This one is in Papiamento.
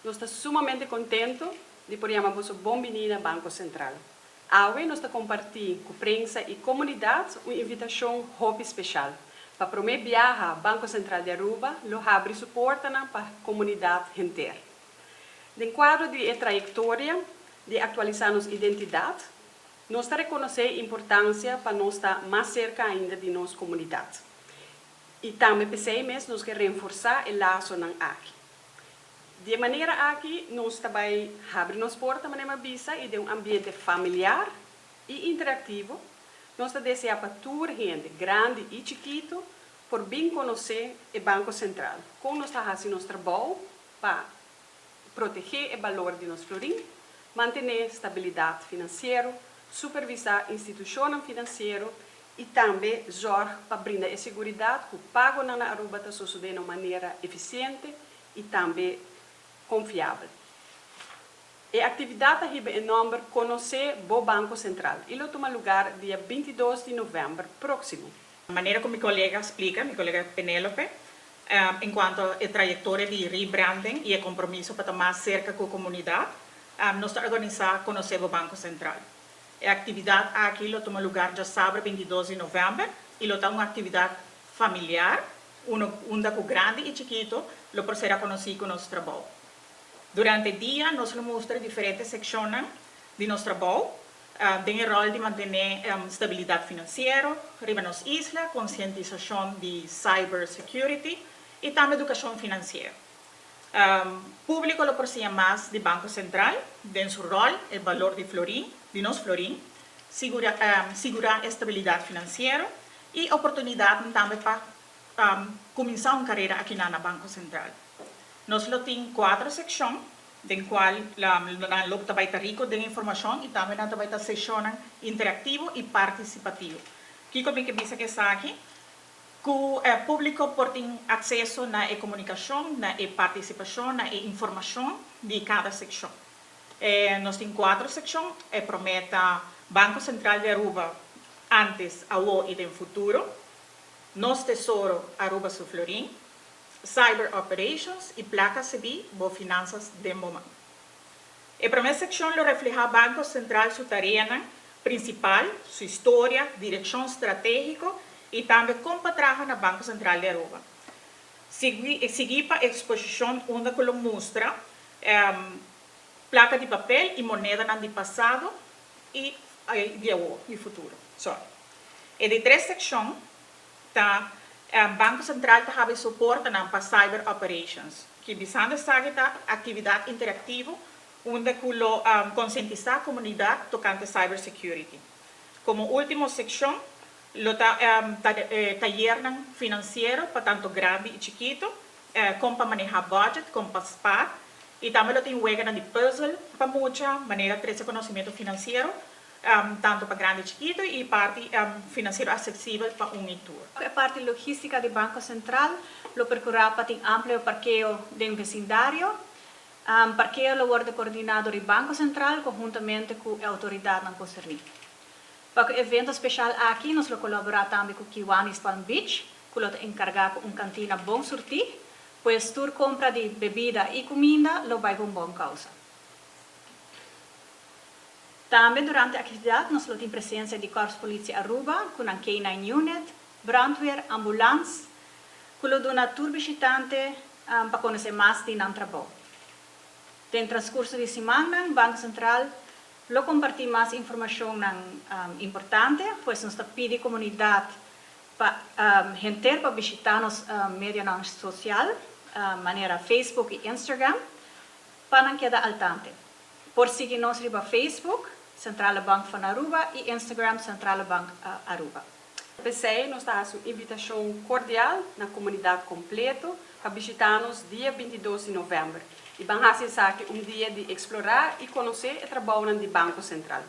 Nos ta sumamente contento di por yama boso bon bini na Banco Central. Awe nos ta comparti cu prensa y comunidad un invitacion hopi special. Pa prome biaha, Banco Central di Aruba lo habri su portanan pa comunidad henter. Den cuadro di e trayectoria di actualisa nos identidad, nos ta reconoce e importancia pa nos ta mas cerca ainda di nos comunidad. Y tambe p'esey mes nos ke reforsa e lasonan aki. Di e manera aki nos ta bay habri nos porta, manera mi a bisa, y den un ambiente familiar y interactivo, nos ta desea pa tur hende, grandi y chikito, por bin conoce e Banco Central, con nos ta haci nos trabou pa protege e balor di nos florin, mantene stabilidad financiero, supervisa institucionnan financiero y tambe zorg pa brinda e seguridad cu pagonan na Aruba ta sosode na un manera eficiente y tambe confiabel. E actividad ta hiba e nomber Conoce bo Banco Central y lo tuma lugar dia 22 di november proximo. Manera cu mi colega a splica, mi colega Penelope, en cuanto e trayectoria di rebranding y e compromiso pa ta mas cerca cu e comunidad, nos ta organisa Conoce bo Banco Central. E actividad aki lo tuma lugar diasabra 22 di november y lo ta un actividad familiar, uno unda cu grandi y chikito lo por ser conoci cu nos trabou. Durante dia nos lo mustra diferente seccionnan di nos trabou, den e rol di mantene stabilidad financiero riba nos isla, concientisacion di cyber security y tambe educacion financiero. Publico lo por siña mas di Banco Central, den su rol, e balor di florin, di nos florin, sigura estabilidad financiero y oportunidad tambe pa cuminsa un carera aki na Banco Central. Nos lo tin cuatro seccion, den cual nan lo tambe ta rico den informacion y tambe nan tambe ta sesion interactivo y participativo. Kico mi ke bisa cu esaki, cu e publico por tin acceso na e comunicacion, na e participacion, na e informacion di cada seccion. Nos tin cuatro seccion, e prome ta Banco Central di Aruba antes, awo y den futuro, Nos Tesoro Aruba su Florin, Cyber Operations y Placa Sibi, bo Finanzas den bo man. E prome seccion lo refleha Banco Central su tarea principal, su historia, direccion strategico y tambe con pa traha na Banco Central di Aruba. Sigui pa exposicion unda cu lo mustra placa di papel y monedanan di pasado y di awo y futuro. Sorry. E di tres seccion ta Banco Central ta habri su portanan pa Cyber Operations, cu bisando esaki ta actividad interactivo unda cu lo concientisa comunidad tocante cyber security. Como ultimo seccion, lo ta tayernan financiero pa tanto grandi y chikito, con pa maneha budget, con pa spaar, y tambe lo tin weganan di puzzle pa mucha manera trece conocimento financiero, tanto pa grandi y chikito y parti financiero accesibel pa un y tur. E parti logistica di Banco Central lo percura pa tin amplio parkeo den vecindario. Parkeo lo wordo coordina door di Banco Central conhuntamente cu e autoridadnan concerni. Pa e evento special aki nos lo colabora tambe cu Kiwanis Palm Beach, cu lo ta encarga cu un cantina bon surti, pues tur compra di bebida y cuminda lo bay pa un bon causa. Tambe durante e actividad nos lo tin presencia di Korps Politie Aruba, cu nan K9 Unit, brandweer, ambulance, cu lo duna tur bishitante pa conoce mas di nan trabou. Den transcurso di siman, Banco Central lo comparti mas informacion importante, pues nos ta pidi comunidad pa henter pa bishita nos media social, manera Facebook y Instagram, pa nan keda al tanto. Por sigui nos riba Facebook, Centrale Bank van Aruba, y Instagram, Centrale Bank Aruba. P'esey nos ta un invitacion cordial na comunidad completo pa bishita nos dia 22 di november. Y ban haci esaki un dia di explora y conoce e trabou di Banco Central.